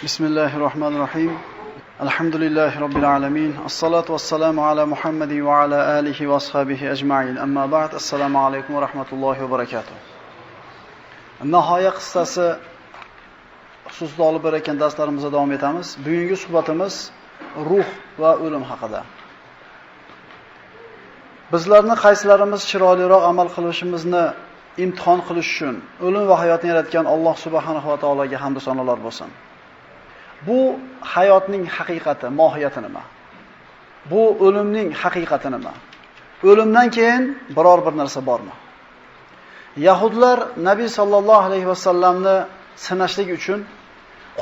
Bismillahirrohmanirrohim. Alhamdulillahi robbil alamin. Assalatu vassalamu ala Muhammadin va ala alihi va ashabihi ajma'in. Amma ba'd. Assalomu alaykum va rahmatullohi va barakatuh. Nihoya qissasi xususida olib borayotgan darslarimizda davom etamiz. Bugungi suhbatimiz ruh va o'lim haqida. Bizlarni qaysilarimiz chiroyliroq amal qilishimizni imtihon qilish uchun o'lim va hayotni yaratgan Alloh subhanahu va taologa hamd va sanolar bo'lsin. Bu hayotning haqiqati, mohiyati nima? Bu o'limning haqiqati nima? O'limdan keyin biror bir narsa bormi? Yahudlar Nabiy sallallohu alayhi vasallamni sinashlik uchun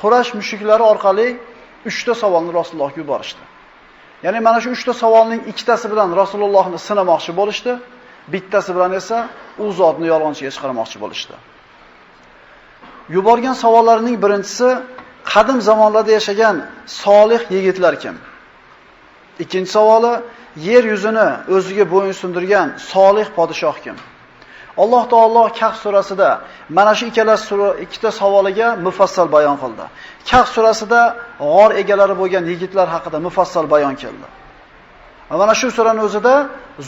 Quraysh mushriklari orqali 3 ta savolni Rasulullohga yuborishdi. Ya'ni mana shu 3 ta savolning ikkitasi bilan Rasulullohni sinamoqchi bo'lishdi, bittasi bilan esa u zotni yolg'onchiga chiqarmoqchi bo'lishdi. Yuborgan savollarining birinchisi qadim zamonlarda yashagan solih yigitlar kim? Ikkinchi savoli yer yuzini o'ziga bo'yin sundirgan solih podshoh kim? Alloh taolo Kahf surasida mana shu ikkita savoliga mufassal bayon qildi. Kahf surasida g'or egalari bo'lgan yigitlar haqida mufassal bayon keldi. Va mana shu suraning o'zida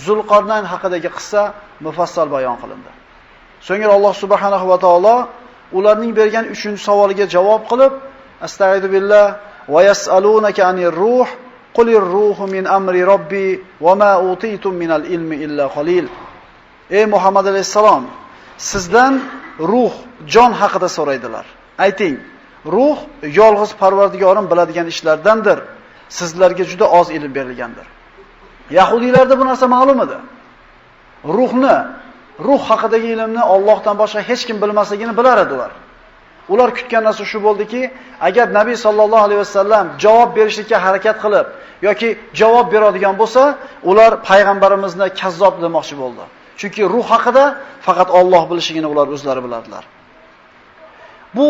Zulqarnayn haqidagi qissa mufassal bayon qilindi. So'ngra Alloh subhanahu va taolo ularning bergan 3-savoliga javob qilib, Astagfiru billah va yasalunaka anir ruh qulir ruhu min amri robbi va ma utitum minal ilmi illa qalil. Ey Muhammad alayhissalom, sizdan ruh, jon haqida so'raydilar. Ayting, ruh yolg'iz Parvardigorim biladigan ishlardandir. Sizlarga juda oz ilm berilgandir. Yahudiylarda bu narsa ma'lum edi. Ruhni, ruh haqidagi ilmni Allohdan boshqa hech kim bilmasligini bilar edilar. Ular kutgan narsa shu bo'ldiki, agar Nabiy sallallohu alayhi vasallam javob berishlikka harakat qilib yoki javob beradigan bo'lsa, ular payg'ambarimizni kazzob demoqchi bo'ldi. Chunki ruh haqida faqat Alloh bilishligini ular o'zlari biladilar. Bu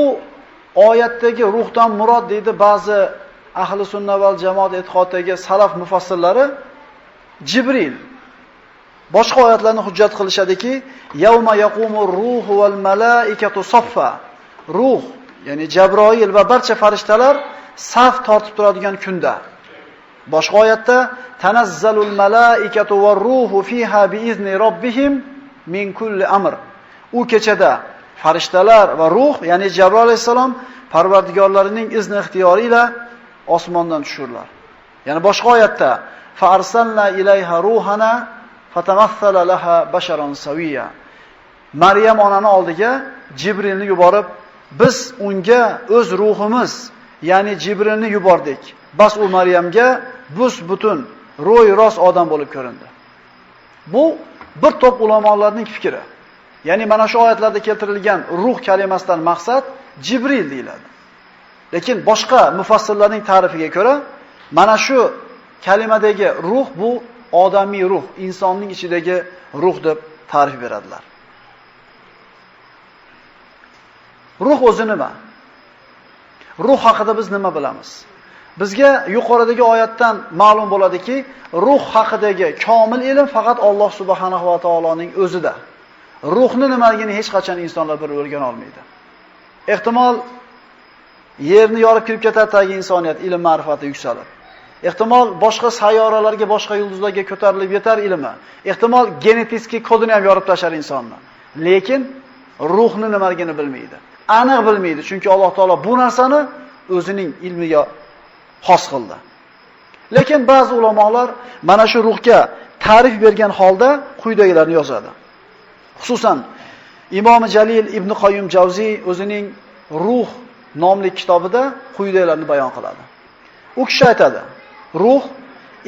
oyatdagi ruhdan murod deydi ba'zi ahli sunna val jamoat e'tiqodidagi salaf mufassirlari Jibril. Boshqa oyatlarni hujjat qilishadiki, yawma yaqumur ruhu val malaikatu saffa. Ruh, ya'ni Jabroil va barcha farishtalar saf tortib turadigan kunda. Boshqa oyatda tanazzalul malaikatu var ruhu fiha biizni robbihim min kulli amr. U kechada farishtalar va ruh, ya'ni Jabroil alayhisalom Parvardigorlarining izni ixtiyori ila osmondan tushurlar. Ya'ni boshqa oyatda fa arsalna ilayha ruhana fatamassala laha basharan sawiya. Maryam onani oldiga Jibrilni yuborib, biz unga o'z ruhimiz, ya'ni Jibrilni yubordik. Bas u Maryamga bus-butun, ro'y rost odam bo'lib ko'rindi. Bu bir to'p ulamolarning fikri. Ya'ni mana shu oyatlarda keltirilgan ruh kalimasidan maqsad Jibril deyiladi. Lekin boshqa mufassirlarning ta'rifiga ko'ra, mana shu kalimadagi ruh bu odamiy ruh, insonning ichidagi ruh deb ta'rif beradilar. Ruh o'zi nima? Ruh haqida biz nima bilamiz? Bizga yuqoridagi oyatdan ma'lum bo'ladiki, ruh haqidagi komil ilm faqat Alloh subhanahu va taoloning o'zida. Ruhni nimaligini hech qachon insonlar bir o'rgana olmaydi. Ehtimol yerni yorib kirib ketar tagi insoniyat ilm ma'rifati yuksalib. Ehtimol boshqa sayyoralarga, boshqa yulduzlarga ko'tarilib yetar ilmi. Ehtimol genetik kodini ham yorib tashlar insonni. Lekin ruhni nimaligini bilmaydi. Aniq bilmaydi, chunki Alloh taolo bu narsani o'zining ilmiga xos qildi. Lekin ba'zi ulamolar mana shu ruhga ta'rif bergan holda quyidagilarni yozadi. Xususan Imom Jalil ibn Qoyyim Javziy o'zining Ruh nomli kitobida quyidagilarni bayon qiladi. U kishi aytadi: ruh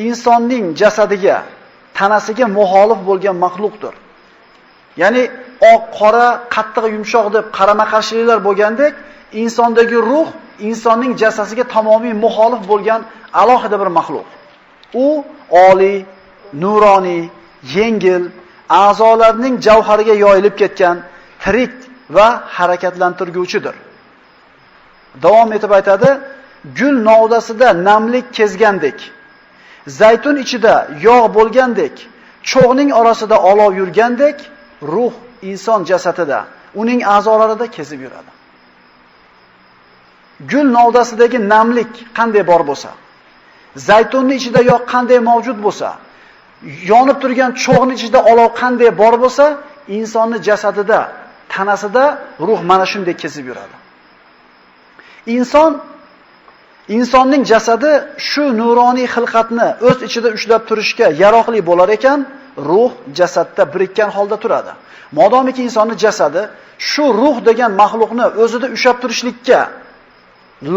insonning jasadiga, tanasiga muxolif bo'lgan maxluqdir. Ya'ni oq, qora, qattiq, yumshoq deb qarama-qarshiliklar bo'lgandek, insondagi ruh insonning jasasiga tamomiy muxolif bo'lgan alohida bir maxluq. U oliy, nuroniy, yengil, a'zolarning javhariga yoyilib ketgan tirik va harakatlantirguvchidir. Davom etib aytadi, gul novdasida namlik kezgandek, zaytun ichida yog' bo'lgandek, cho'g'ning orasida olov yurgandek, ruh inson jasadida, uning a'zolarida kezib yuradi. Gul novdasidagi namlik qanday bor bo'lsa, zaytunning ichida yog' qanday mavjud bo'lsa, yonib turgan cho'g'ning ichida olov qanday bor bo'lsa, insonning jasadida, tanasida ruh mana shunday kezib yuradi. Insonning jasadi shu nuroniy xilqatni o'z ichida ushlab turishga yaroqli bo'lar ekan, ruh jasadda birikkan holda turadi. Modomiki insonning jasadi shu ruh degan maxluqni o'zida ushlab turishlikka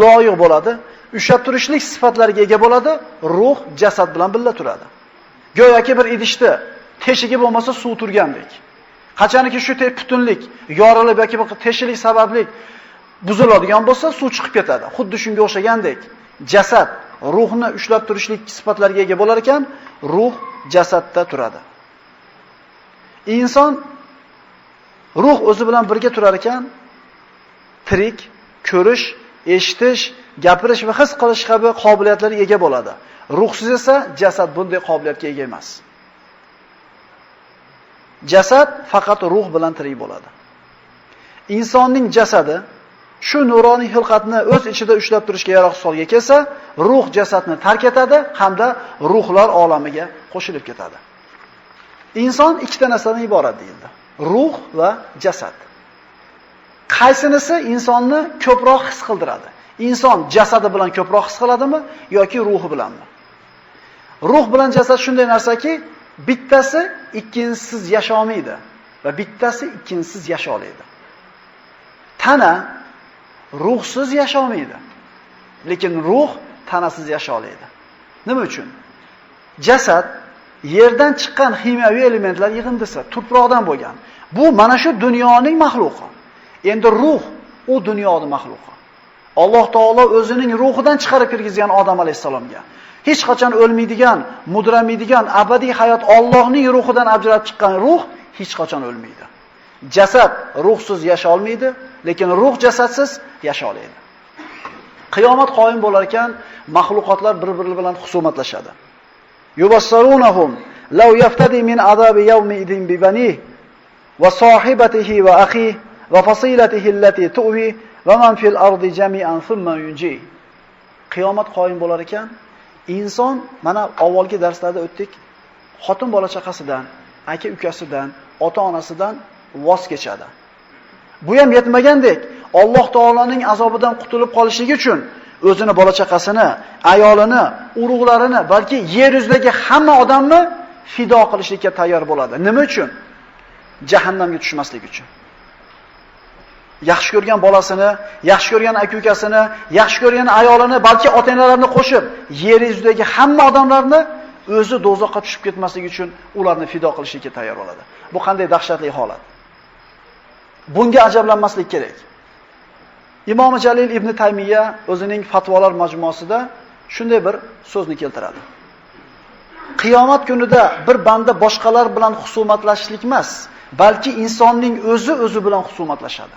loyiq bo'ladi, ushlab turishlik sifatlariga ega bo'ladi, ruh jasad bilan birga turadi. Go'yoki bir idishda teshigi bo'lmasa suv turgandek. Qachonki shu butunlik yorilib yoki bir teshilik sababli buziladigan bo'lsa, suv chiqib ketadi. Xuddi shunga o'xshagandek, jasad ruhni ushlab turishlik sifatlariga ega bo'lar ekan, ruh jasadda turadi. Inson ruh o'zi bilan birga turar ekan, tirik, ko'rish, eshitish, gapirish va his qilish kabi qobiliyatlarga ega bo'ladi. Ruhsiz esa jasad bunday qobiliyatga ega emas. Jasad faqat ruh bilan tirik bo'ladi. Insonning jasadi shu nuroniy xilqatni o'z ichida ushlab turishga yaroqsiz holga kelsa, ruh jasadni tark etadi hamda ruhlar olamiga qo'shilib ketadi. Inson ikkita narsadan iborat deyildi. Ruh va jasad. Qaysinisi insonni ko'proq his qildiradi? Inson jasadi bilan ko'proq his qiladimi yoki ruhi bilanmi? Ruh bilan jasad shunday narsaki, bittasi ikkinchisiz yasha olmaydi va bittasi ikkinchisiz yasha oladi. Tana ruhsiz yasha olmaydi. Lekin ruh tanasiz yasha oladi. Nima uchun? Jasad yerdan chiqqan ximiyaviy elementlar yig'indisi, tuproqdan bo'lgan. Bu mana shu dunyoning maxluqi. Endi ruh u dunyoning maxluqi. Alloh taolo o'zining ruhidan chiqarib kirgizgan Odam alayhisalomga hech qachon o'lmaydigan, mudramaydigan abadiy hayot Allohning ruhidan ajralib chiqqan ruh hech qachon o'lmaydi. Jasad ruhsiz yasha olmaydi, lekin ruh jasadsiz yasha oladi. Qiyomat qoyim bo'lar ekan, maxluqotlar bir-biri bilan husumatlashadi. Yubassarunahum law yaftadi min azabi yawmi idin bi banihi va sahibatihi va akhihi va fasilatihi allati tu'wi va man fil ardi jami'an thumma yunji. Qiyomat qoyim bo'lar ekan, inson mana avvalgi darslarda o'tdik, xotin bola chaqasidan, aka ukasidan, ota-onasidan voz kechadi. Bu ham yetmagandek, Alloh taoloning azobidan qutulib qolishligi uchun o'zini bola chaqasini, ayolini, urug'larini, balki yer yuzidagi hamma odamni fido qilishlikka tayyor bo'ladi. Nima uchun? Jahannamga tushmaslik uchun. Yaxshi ko'rgan bolasini, yaxshi ko'rgan aka-ukasini, yaxshi ko'rgan ayolini, balki ota-onalarini qo'shib, yer yuzidagi hamma odamlarni o'zi do'zaxga tushib ketmasligi uchun ularni fido qilishga tayyor bo'ladi. Bu qanday dahshatli holat. Bunga ajablanmaslik kerak. Imom Jalil ibn Taymiya o'zining fatvolar majmuasida shunday bir so'zni keltiradi. Qiyomat kunida bir banda boshqalar bilan husumatlashishlik emas, balki insonning o'zi o'zi bilan husumatlashadi.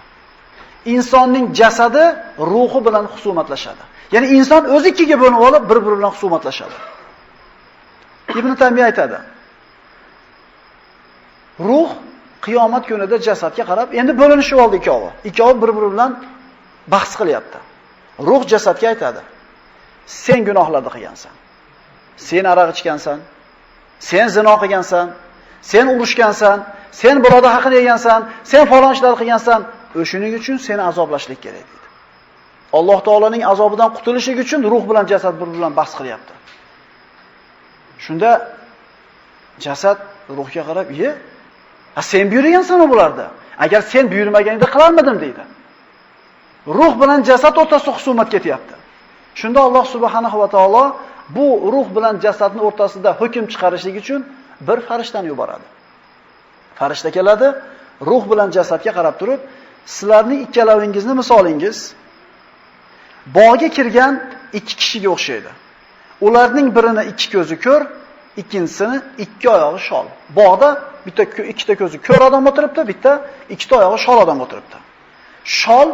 Insonning jasadi ruhi bilan husumatlashadi. Ya'ni inson o'zi ikkiga bo'linib olib bir-biri bilan husumatlashadi. Ibn Taymiya aytadi. Ruh qiyomat kunida jasadga qarab endi bo'linishib oldi ikkovi. Ikkovi bir-biri bilan bahs qilyapti. Ruh jasadga aytadi: "Sen gunohlarni qilgansan. Sen aroq ichgansan, sen zino qilgansan, sen urushgansan, sen birodar haqini yegansan, sen falon ishlar qilgansan, o'shuning uchun seni azoblashlik kerak" deydi. Alloh taolaning azobidan qutulish uchun ruh bilan jasad bir-biri bilan bahs qilyapti. Shunda jasad ruhga qarab, "Ye, sen buyurgansan bularda. Agar sen buyurmaganingda qilarmidim" deydi. Ruh bilan jasad o'rtasida husumat ketyapti. Shunda Alloh subhanahu va taolo bu ruh bilan jasadning o'rtasida hukm chiqarishlik uchun bir farishtani yuboradi. Farishta keladi, ruh bilan jasadga qarab turib, sizlarning ikkalavingizni misolingiz bog'ga kirgan ikki kishiga o'xshaydi. Ularning birini ikki ko'zi ko'r, ikkinchisini ikki oyog'i shol. Bog'da bitta ikkita ko'zi ko'r odam o'tiribdi, bitta ikkita oyog'i shol odam o'tiribdi. Shol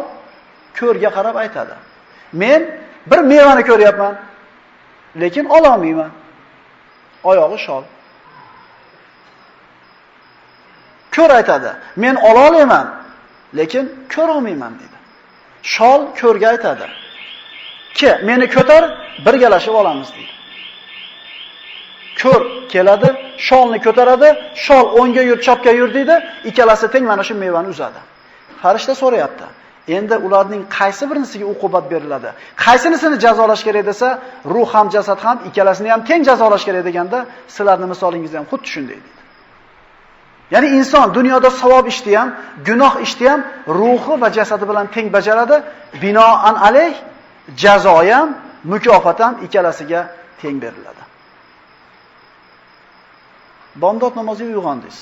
ko'rga qarab aytadi: "Men bir mevani ko'ryapman, lekin ola olmayman." Oyog'i shol. Ko'r aytadi: "Men ola olaman, lekin ko'ra olmayman" deydi. Shol ko'rga aytadi: Ki, meni ko'tar, birgalashib olamiz deydi. Ko'r keladi, sholni ko'taradi, shol o'ngga yur, chapga yur deydi, ikkalasi teng mana shu mevani uzadi. Farishta so'rayapti. Endi ularning qaysi birinisiga uqubat beriladi? Qaysinisini jazolash kerak desa, ruh ham jasad ham ikkalasini ham teng jazolash kerak deganda, sizlarning misolingiz ham xuddi shunday deydi. Ya'ni inson dunyoda savob ishni ham, gunoh ishni ham ruhi va jasadi bilan teng bajaradi. Binoan alayh jazo ham, mukofot ham ikkalasiga teng beriladi. Bomdod namoziga uyg'ondingiz.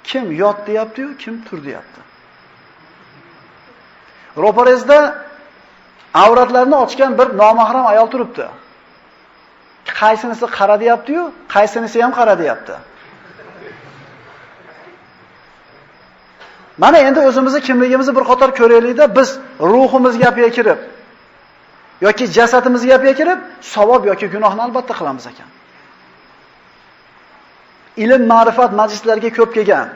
Kim yot deyapti-yu, kim tur deyapti. Ro'parangizda avratlarni ochgan bir nomahram ayol turibdi. Qaysinisi qara deyapti-yu, qaysinisi ham qara deyapti. Mana endi o'zimizni kimligimizni bir qator ko'raylikda, biz ruhimiz gapiga kirib yoki jasadimiz gapiga kirib, savob yoki gunohni albatta qilamiz ekan. Ilm, ma'rifat majlislariga ko'p kelgan,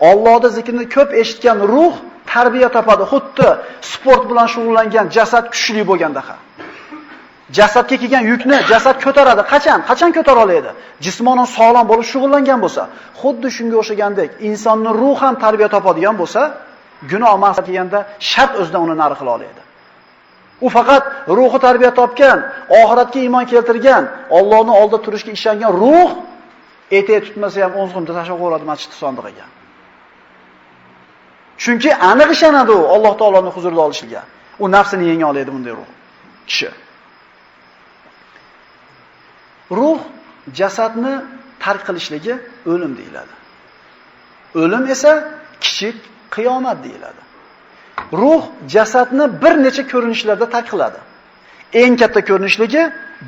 Allohning zikrini ko'p eshitgan ruh tarbiya topadi. Xuddi sport bilan shug'ullangan jasad kuchli bo'lgandaqa. Jasadga kelgan yukni jasad ko'taradi. Qachon? Qachon ko'tara oladi? Jismonan sog'lom bo'lib shug'ullangan bo'lsa, xuddi shunga o'xshagandek insonning ruhi ham tarbiya topadigan bo'lsa, gunoh ma'siyat kelganda shart o'zidan uni nari qila oladi. U faqat ruhi tarbiya topgan, oxiratga iymon keltirgan, Allohning oldida turishga ishongan ruh etak tutmasa ham 10 so'mda tashlab qo'yadi masjid sondig'iga. Chunki aniq ishonadi u Alloh taoloning huzurida olishiga. U nafsini yenga oladi bunday ruh kishi. Ruh jasadni tark qilishligi o'lim deyiladi. O'lim esa kichik qiyomat deyiladi. Ruh jasadni bir necha ko'rinishlarda tark qiladi. Eng katta ko'rinishligi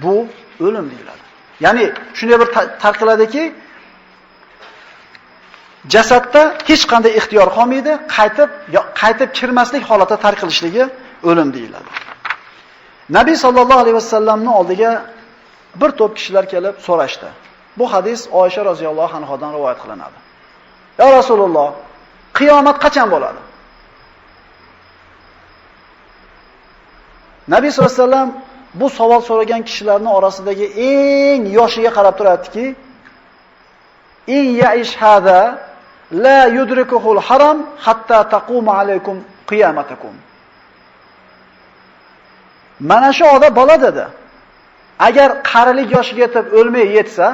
bu o'lim deyiladi. Ya'ni shunday bir tark qiladiki, jasadda hech qanday ixtiyor qolmaydi, qaytib kirmaslik holatda tark qilishligi o'lim deyiladi. Nabiy sallallohu alayhi vasallamning oldiga bir to'p kishilar kelib so'rashdi. Bu hadis Oysha roziyallohu anhodan rivoyat qilinadi. Ya Rasululloh, qiyomat qachon bo'ladi? Nabiy sollallohu alayhi vasallam bu savol so'ragan kishilarning orasidagi eng yoshiga qarab turardi-ki, in ya'ish hada la yudrikuhul haram hatta taquma alaykum qiyamatukum. Mana shu odam bola dedi. Agar qarilik yoshiga yetib o'lmay yetsa,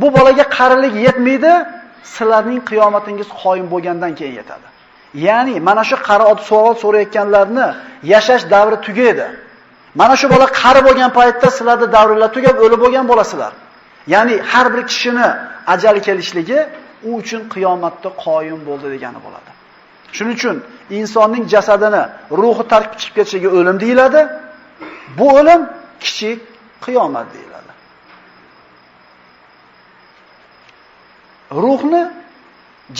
bu bolaga qarilik yetmaydi, sizlarning qiyomatingiz qoyim bo'lgandan keyin yetadi. Ya'ni mana shu qari savol so'rayotganlarni yashash davri tugaydi. Mana shu bola qari bo'lgan paytda sizlarda davrlar tugab o'lib bo'lgan bo'lasizlar. Ya'ni har bir kishini ajali kelishligi u uchun qiyomatda qoyim bo'ldi degani bo'ladi. Shuning uchun insonning jasadini ruhi tark chiqib ketishiga o'lim deyiladi. Bu o'lim kichik qiyomat deyiladi. Ruhni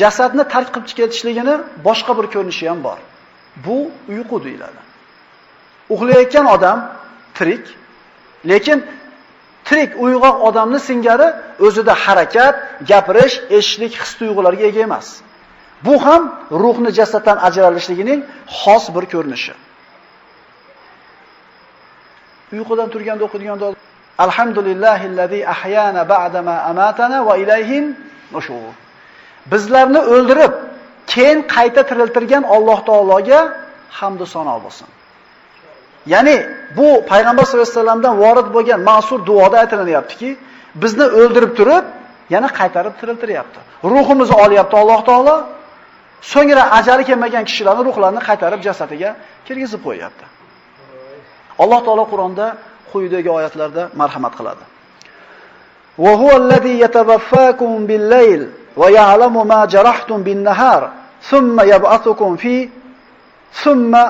jasadni tark qilib ketishligini boshqa bir ko'rinishi ham bor. Bu uyqu deyiladi. Uxlayotgan odam tirik, lekin tirik uyg'oq odamni singari o'zida harakat, gapirish, eshitishlik his tuyg'ularga ega emas. Bu ham ruhni jasaddan ajralishligining xos bir ko'rinishi. Uyqudan turganda o'qiydigan duo: Alhamdulillahillazi ahyana ba'dama amatana va ilayhin nushur. Bizlarni o'ldirib, keyin qayta tiriltirgan Alloh taologa hamd va sano bo'lsin. Ya'ni bu payg'ambar sollallohu alayhi vasallamdan vorid bo'lgan ma'sur duoda aytilyaptiki, bizni o'ldirib turib, yana qaytarib tiriltiryapti. Ruhimizni olyapti Alloh taolo, so'ngra ajali kelmagan kishilarning ruhlarini qaytarib jasadiga kirgizib qo'yapti. Alloh taolo Qur'onda quyidagi oyatlarda marhamat qiladi. Va huvallazi yatawaffakum bil-layl va ya'lamu ma jarahtum bin-nahar thumma yab'athukum fi thumma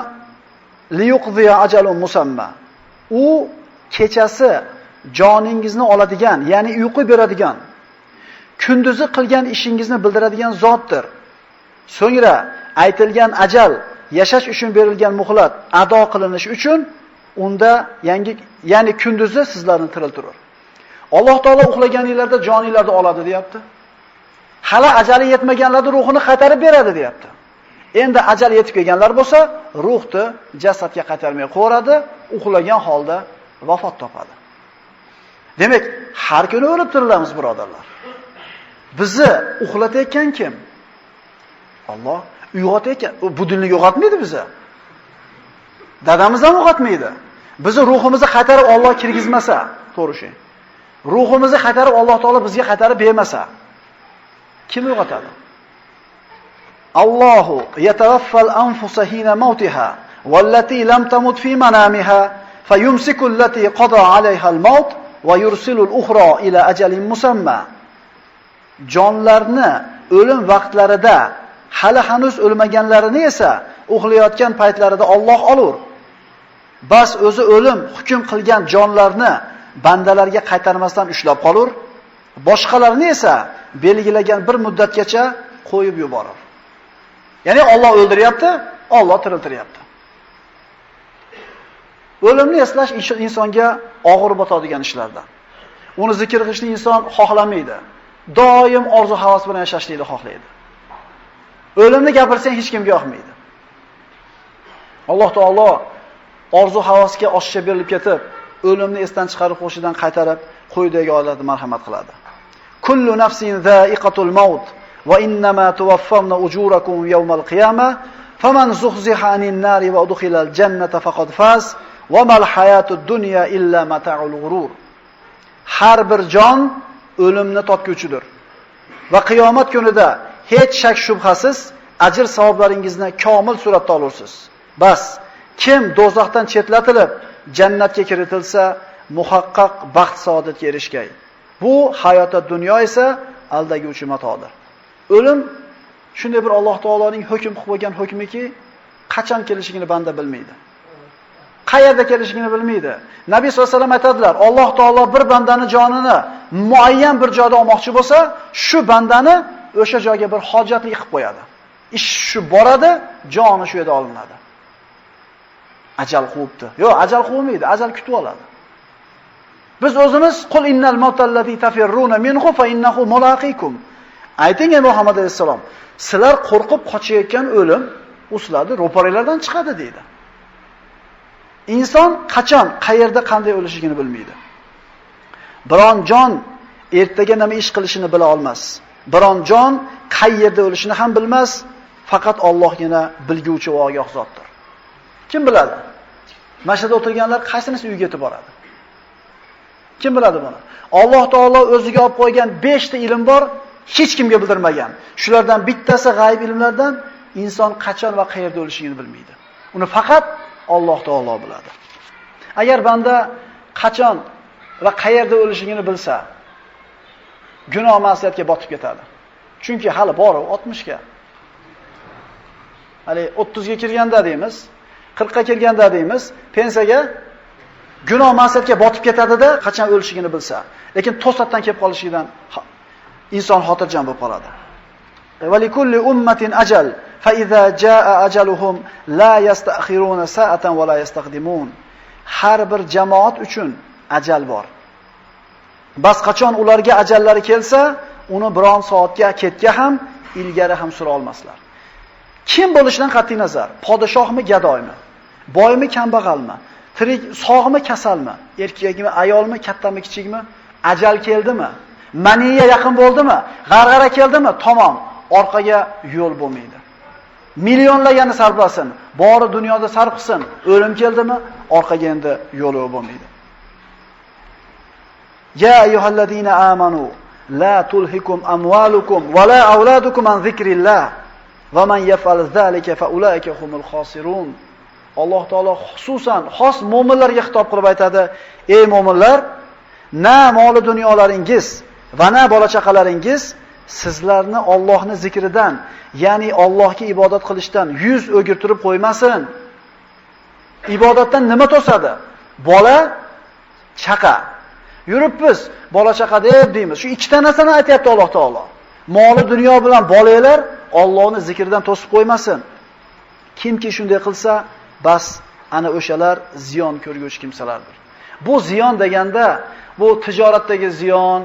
liyuqdiya ajalun musamma. U kechasi joningizni oladigan, ya'ni uyqu beradigan, kunduzi qilgan ishingizni bildiradigan zotdir. So'ngra aytilgan ajal, yashash uchun berilgan muhlat ado qilinishi uchun unda yangi, ya'ni kunduzi sizlarni tiriltirur. Alloh taolo uxlaganinglarda joninglarni oladi deyapti. Hali ajali yetmaganlarning ruhini qaytarib beradi deyapti. Endi ajal yetib kelganlar bo'lsa, ruhni jasadga qaytarmay qo'yadi, uxlagan holda vafot topadi. Demak, har kuni o'lib tirilamiz, birodarlar. Bizni uxlatayotgan kim? Alloh uyg'otayotgan. Bu dunyoga uyg'otmaydi bizni. Dadamiz ham uyg'otmaydi. Bizni ruhimizni qaytarib Alloh kirgizmasa, to'g'ri shu. Ruhimizni qaytarib Alloh taolo bizga qaytarib bermasa, kim uyg'otadi? Allohu yatawaffal anfusa hina mautiha wallati lam tamut fi manamiha fayumsiku allati qada alayha al-maut va yursilu al-ukhra ila ajalin musamma. Jonlarni o'lim vaqtlarida hali hanuz o'lmaganlarini esa uxlayotgan paytlarida Alloh olur. Bas o'zi o'lim hukm qilgan jonlarni bandalarga qaytarmasdan ushlab qolur, boshqalarini esa belgilagan bir muddatgacha qo'yib yuborur. Ya'ni Alloh o'ldiryapti, Alloh tiriltiryapti. O'limni eslash insonga og'ir botadigan ishlardan. Uni zikr qilishni inson xohlamaydi. Doim orzu havas bilan yashashlikni xohlaydi. O'limni gapirsang hech kimga yoqmaydi. Alloh taolo orzu havasga oshiqcha berilib ketib, o'limni esdan chiqarib qo'shidan qaytarib, qo'yidagi oyatlarda marhamat qiladi. Kullu nafsin za'iqatul maut va innama tuwaffawna ujurakum yawmal qiyamah faman zuhziha 'anil nari va udkhilal jannata faqad faz va mal hayatud dunya illa mata'ul g'urur. Har bir jon o'limni totguvchidir. Va qiyomat kunida hech shak shubhasiz ajr savoblaringizni komil suratda olursiz. Bas, kim do'zaxdan chetlatilib jannatga kiritilsa, muhaqqaq baxt saodatga erishgay. Bu hayotda dunyo esa aldaguvchi matodir. O'lim shunday bir Alloh taoloning hukm qilib qo'ygan hukmiki, qachon kelishini banda bilmaydi. Qayerda kelishini bilmaydi. Nabiy sollallohu alayhi vasallam aytadilar, Alloh taolo bir bandani jonini muayyan bir joyda olmoqchi bo'lsa, shu bandani o'sha joyga bir hojatli qilib qo'yadi. Ish shu boradi, joni shu yerda olinadi. Ajal quvibdi. Yo'q, ajal quvmaydi, ajal kutib oladi. Biz o'zimiz qul innal mawtallazi tafirruna minhu fa innahu mulaqikum. Ayting ey Muhammad alayhisalom, sizlar qo'rqib qochayotgan o'lim u sizlarni ro'paranglardan chiqadi deydi. Inson qachon, qayerda, qanday o'lishini bilmaydi. Biron jon ertaga nima ish qilishini bila olmas. Biron jon qayerda o'lishini ham bilmas, faqat Allohgina bilguvchi va ogoh zotdir. Kim biladi? Mana shu yerda o'tirganlar qaysinisi uyga yetib boradi? Kim biladi buni? Alloh taolo o'ziga olib qo'ygan 5 ta ilm bor, hech kimga bildirmagan. Shulardan bittasi g'ayb ilmlardan, inson qachon va qayerda o'lishini bilmaydi. Uni faqat Alloh taolo biladi. Agar banda qachon va qayerda o'lishini bilsa, gunoh ma'siyatga botib ketadi. Chunki hali bor 60 ga. Hali 30 ga kirganda deymiz, 40 ga kirganda deymiz, pensiyaga gunoh ma'siyatga botib ketadi-da, qachon o'lishini bilsa. Lekin to'satdan kelib qolishidan inson xotirjam bo'lib qoladi. Va likulli ummatin ajal fa iza jaa ajaluhum la yasta'khiruna sa'atan va la yastaqdimun. Har bir jamoat uchun ajal bor. Bas qachon ularga ajallari kelsa, uni biron soatga ketga ham, ilgari ham sura olmaslar. Kim bo'lishidan qat'iy nazar, podshohmi, gadoymi, boymi, kambag'almi, tirik, sog'mi, kasalmi, erkakmi, ayolmi, kattami, kichikmi, ajal keldimi, maniya yaqin bo'ldimi, g'arg'ara keldimi, tamom, orqaga yo'l bo'lmaydi. Millionlarni sarflasin, bori dunyoda sarf qilsin, o'lim keldimi, orqaga endi yo'l bo'lmaydi. Ya ayyuhallazina amanu la tulhikum amwalukum va la auladukum an zikrillah va man yaf'al zalika fa ulaika humul khosirun. Alloh taolo xususan xos mo'minlarga xitob qilib aytadi: ey mo'minlar, na moli dunyolaringiz va na bola chaqalaringiz sizlarni Allohning zikridan, ya'ni Allohga ibodat qilishdan yuz o'girtirib qo'ymasin. Ibodatdan nima to'sadi? Bola chaqa. Yuribmiz, bola chaqa deb deymiz. Shu ikkita narsani aytayapti Alloh taolo. Moli dunyo bilan bolalar Allohning zikridan to'sib qo'ymasin. Kimki shunday qilsa, bas ana o'shalar ziyon ko'rguvchi kimsalardir. Bu ziyon deganda bu tijoratdagi ziyon,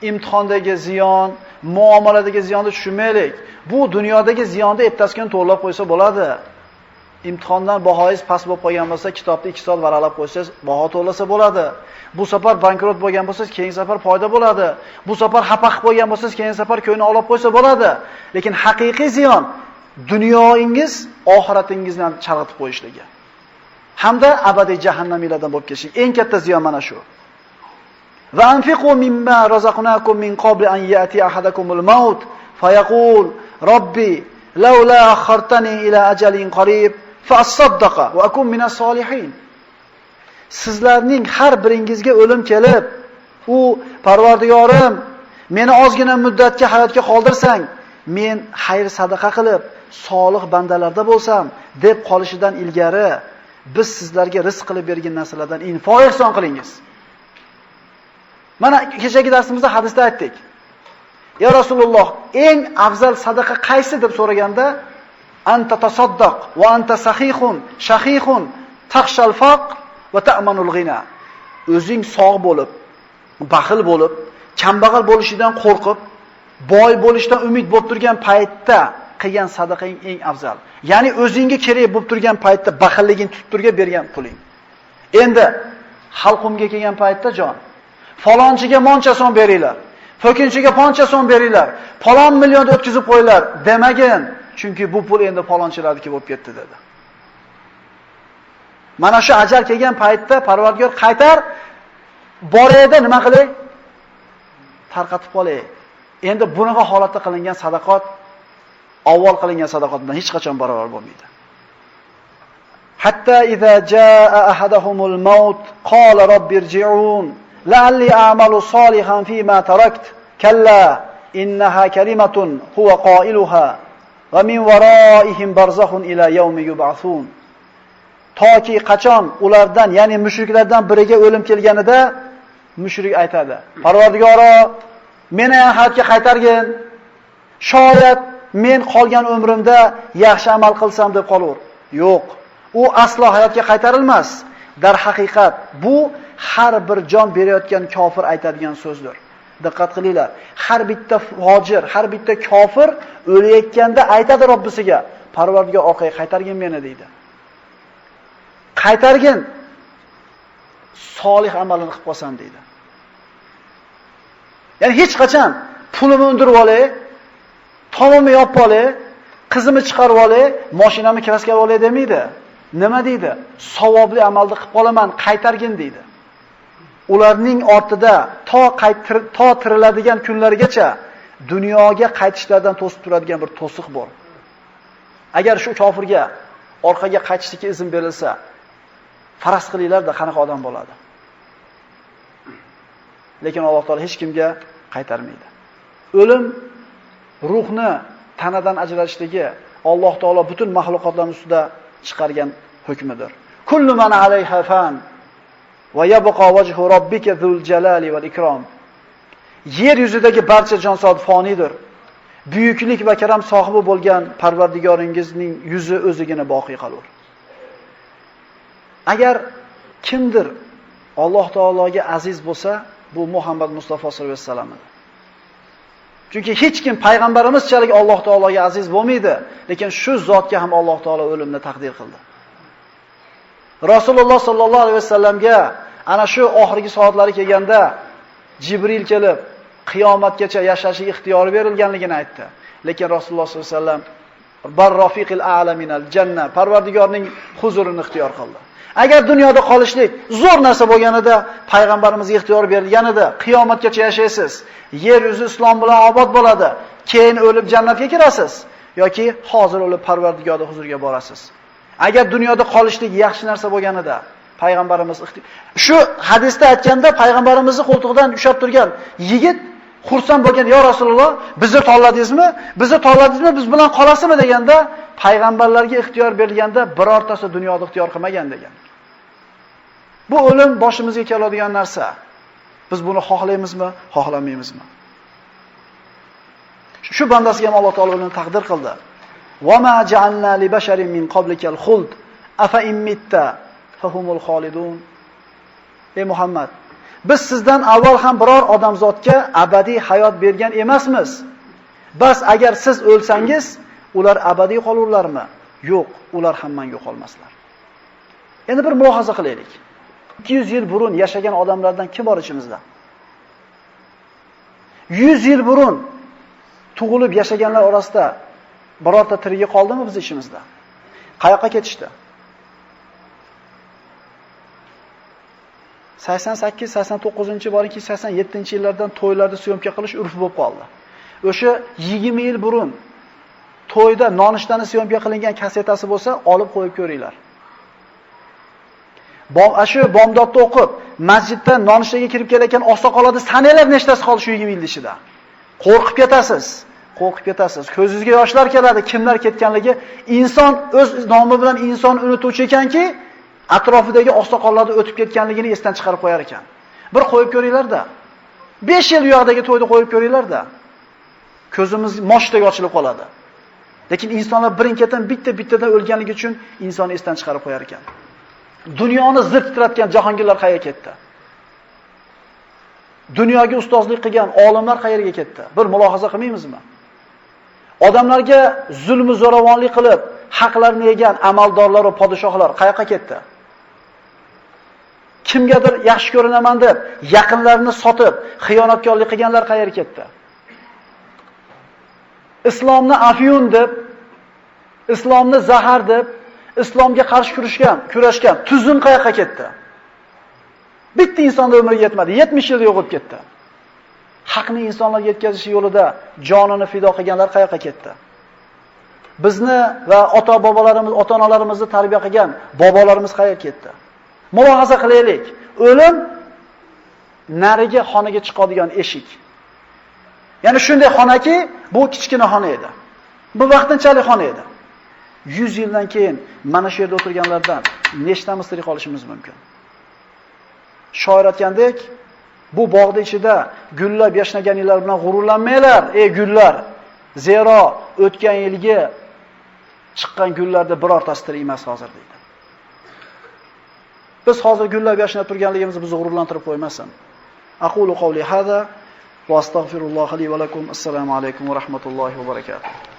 imtihondagi ziyon, muomaladagi ziyonni tushunmaylik. Bu dunyodagi ziyonni ertasi kun to'g'rilab qo'ysa bo'ladi. Imtihondan bahoyingiz past bo'lib qolgan bo'lsa, kitobni 2 soat varaqlab qo'ysangiz, baho to'lasa bo'ladi. Bu safar bankrot bo'lgan bo'lsangiz, keyingi safar foyda bo'ladi. Bu safar xafa qilib qo'ygan bo'lsangiz, keyingi safar ko'ngli olib qo'ysa bo'ladi. Lekin haqiqiy ziyon dunyoingiz oxiratingizni ham chalg'itib qo'yishligi. Hamda abadiy jahannamiylardan bo'lib ketish. Eng katta ziyon mana shu. Va anfiqu mimma razaqnakum min qabli an ya'ti ahadakumul maut fayaqul robbi laula akhartani ila ajalin qarib fa asaddaqa va akun minas solihin. Sizlarning har biringizga o'lim kelib, u Parvardigorim, meni ozgina muddatga hayotga qoldirsang, men xayr sadaqa qilib, solih bandalarda bo'lsam deb qolishidan ilgari biz sizlarga rizq qilib bergan narsalardan infoq ihson qilingiz. Mana kechagi darsimizda hadisda aytdik. Ya Rasululloh, eng afzal sadaqa qaysi deb so'raganda, anta tasaddaq va anta sahihun, shahihun, taxshal faqr va ta'manul g'ina. O'zing sog' bo'lib, baxil bo'lib, kambag'al bo'lishidan qo'rqib, boy bo'lishdan umid bo'lib turgan paytda qilgan sadaqang eng afzal. Ya'ni o'zingga kerak bo'lib turgan paytda baxilliging tutib turgan bergan puling. Endi xalqimga kelgan paytda jon, falonchiga moncha so'm beringlar, fo'kinchiga poncha so'm beringlar, falon millionni o'tkazib qo'yinglar demagin, chunki bu pul endi falonchilarniki bo'lib ketdi dedi. Mana shu ajal kelgan paytda Parvardigor qaytar, borayda nima qilay? Tarqatib qolay. Endi bunaqa holatda qilingan sadaqat avval qilingan sadaqat bilan hech qachon barobar bo'lmaydi. Hatta iza jaa ahadahumul maut qala robbirji'un la'alli a'malu solihan fima tarakt kalla innaha kalimatun huwa qailuha va min waraihim barzakhun ila yawmi yub'athun. Toki qachon ulardan, ya'ni mushriklardan biriga o'lim kelganida mushrik aytadi: Parvardigoro, meni ham hayotga qaytargin. Shoyat men qolgan umrimda yaxshi amal qilsam deb qolur. Yo'q, u aslo hayotga qaytarilmas. Dar haqiqat bu har bir jon berayotgan kofir aytadigan so'zdir. Diqqat qilinglar. Har bitta fojir, har bitta kofir o'layotganda aytadi Robbisiga: Parvardigor, orqaga qaytargin meni deydi. Qaytargin, solih amalini qilib qolsam deydi. Ya'ni hech qachon pulimni undirib olay, tomimni yopib olay, qizimni chiqarib olay, mashinamni kraskab olay demaydi. Nima deydi? Savobli amalni qilib qolaman, qaytargin deydi. Ularning ortida to tiriladigan kunlargacha dunyoga qaytishlardan to'sib turadigan bir to'siq bor. Agar shu kofirga orqaga qaytishlikka izn berilsa, faraz qilinglar-da qanaqa odam bo'ladi. Lekin Alloh taolo hech kimga qaytarmaydi. O'lim ruhni tanadan ajratishligi Alloh taolo butun mahluqotlarning ustida chiqargan hukmidir. Kullu man alayha fan va yabqa wajhu robbika zul jalali val ikrom. Yer yuzidagi barcha jonzot fonidir. Buyuklik va karam sohibi bo'lgan Parvardigoringizning yuzi o'zigina boqiy qolur. Agar kimdir Alloh taologa aziz bo'lsa, bu Muhammad Mustafa sollallohu alayhi vasallam. Chunki hech kim payg'ambarimizchalik Alloh taologa aziz bo'lmaydi, lekin shu zotga ham Alloh taolo o'limni taqdir qildi. Rasululloh sollallohu alayhi vasallamga ana shu oxirgi soatlari kelganda Jibril kelib qiyomatgacha yashashi ixtiyori berilganligini aytdi. Lekin Rasululloh sollallohu alayhi vasallam bar rafiqil a'la minal janna, Parvardigorning huzurini ixtiyor qildi. Agar dunyoda qolishlik zo'r narsa bo'lganida, payg'ambarimizga ixtiyor berilganida, qiyomatgacha yashaysiz, yer yuzi islom bilan obod bo'ladi, keyin o'lib jannatga kirasiz yoki hozir o'lib Parvardigorning huzuriga borasiz. Agar dunyoda qolishlik yaxshi narsa bo'lganida, payg'ambarimiz shu hadisda aytganda payg'ambarimizni qo'ltig'idan ushlab turgan yigit xursand bo'lgan, "Ya Rasululloh, bizni tanladingizmi? Bizni tanladingizmi? Biz bilan qolasizmi?" deganda, payg'ambarlarga ixtiyor berilganda birortasi dunyoda ixtiyor qilmagan degan. Bu o'lim boshimizga keladigan narsa. Biz buni xohlaymizmi, xohlamaymizmi? Shu bandasiga ham Alloh taolo o'limni taqdir qildi. Va ma ja'alna li basharin min qablikal xuld afa in mitta fahumul xolidun. Ey Muhammad, biz sizdan avval ham biror odamzodga abadiy hayot bergan emasmiz. Bas agar siz o'lsangiz, ular abadiy qolurlarmi? Yo'q, ular ham mangu qolmaslar. Endi bir mulohaza qilaylik. 200 yil burun yashagan odamlardan kim bor ichimizda? 100 yil burun tug'ilib yashaganlar orasida birorta tirigi qoldimi biz ichimizda? Qayoqqa ketishdi? 88, 89-chi borinki 87-yillardan to'ylarda syomka qilish urf bo'lib qoldi. O'sha 20 yil burun to'yda nonishtani syomka qilingan kasetasi bo'lsa, olib qo'yib ko'ringlar. Shu bomdodda o'qib, masjiddan nonushtaga kirib kelayotgan oqsoqollarni sananglar nechtasi qoldi shu 20 yil ichida. Qo'rqib ketasiz, qo'rqib ketasiz. Ko'zingizga yoshlar keladi, kimlar ketganligi. Inson o'z nomi bilan inson unutuvchi ekanki, atrofidagi oqsoqollarni o'tib ketganligini esdan chiqarib qo'yar ekan. Bir qo'yib ko'ringlar-da. 5 yil u yoqdagi to'yni qo'yib ko'ringlar-da. Ko'zimiz moshdek ochilib qoladi. Lekin insonlar birin-ketin bitta-bittadan o'lganligi uchun insonni esdan chiqarib qo'yar ekan. Dunyoni zir titratgan jahongirlar qayerga ketdi? Dunyoga ustozlik qilgan olimlar qayerga ketdi? Bir mulohaza qilmaymizmi? Odamlarga zulm va zo'ravonlik qilib, haqlarini yegan amaldorlar va podshohlar qayoqqa ketdi? Kimgadir yaxshi ko'rinaman deb, yaqinlarini sotib, xiyonatkorlik qilganlar qayerga ketdi? Islomni afyun deb, islomni zahar deb, islomga qarshi kurashgan tuzum qayoqqa ketdi? Bitta insonning umri yetmadi, 70 yilda yo'qolib ketdi. Haqni insonlarga yetkazish yo'lida jonini fido qilganlar qayoqqa ketdi? Bizni va ota-bobolarimiz, ota-onalarimizni tarbiya qilgan bobolarimiz qayerga ketdi? Mulohaza qilaylik. O'lim narigi xonaga chiqadigan eshik. Ya'ni shunday xonaki, bu kichkina xona edi. Bu vaqtinchalik xona edi. 100 yildan keyin mana shu yerda o'tirganlardan nechtamiz tirik qolishimiz mumkin? Shoir aytgandek, bu bog'da ichida gullab yashnaganinglar bilan g'ururlanmanglar, ey gullar. Zero o'tgan yilgi chiqqan gullarda birortasi tirik emas hozir deydi. Biz hozir gullab yashnab turganligimiz bizni g'ururlantirib qo'ymasin. Aqulu qawli hada va astagfirulloha li va lakum. Assalomu alaykum va rahmatullohi va barakatuh.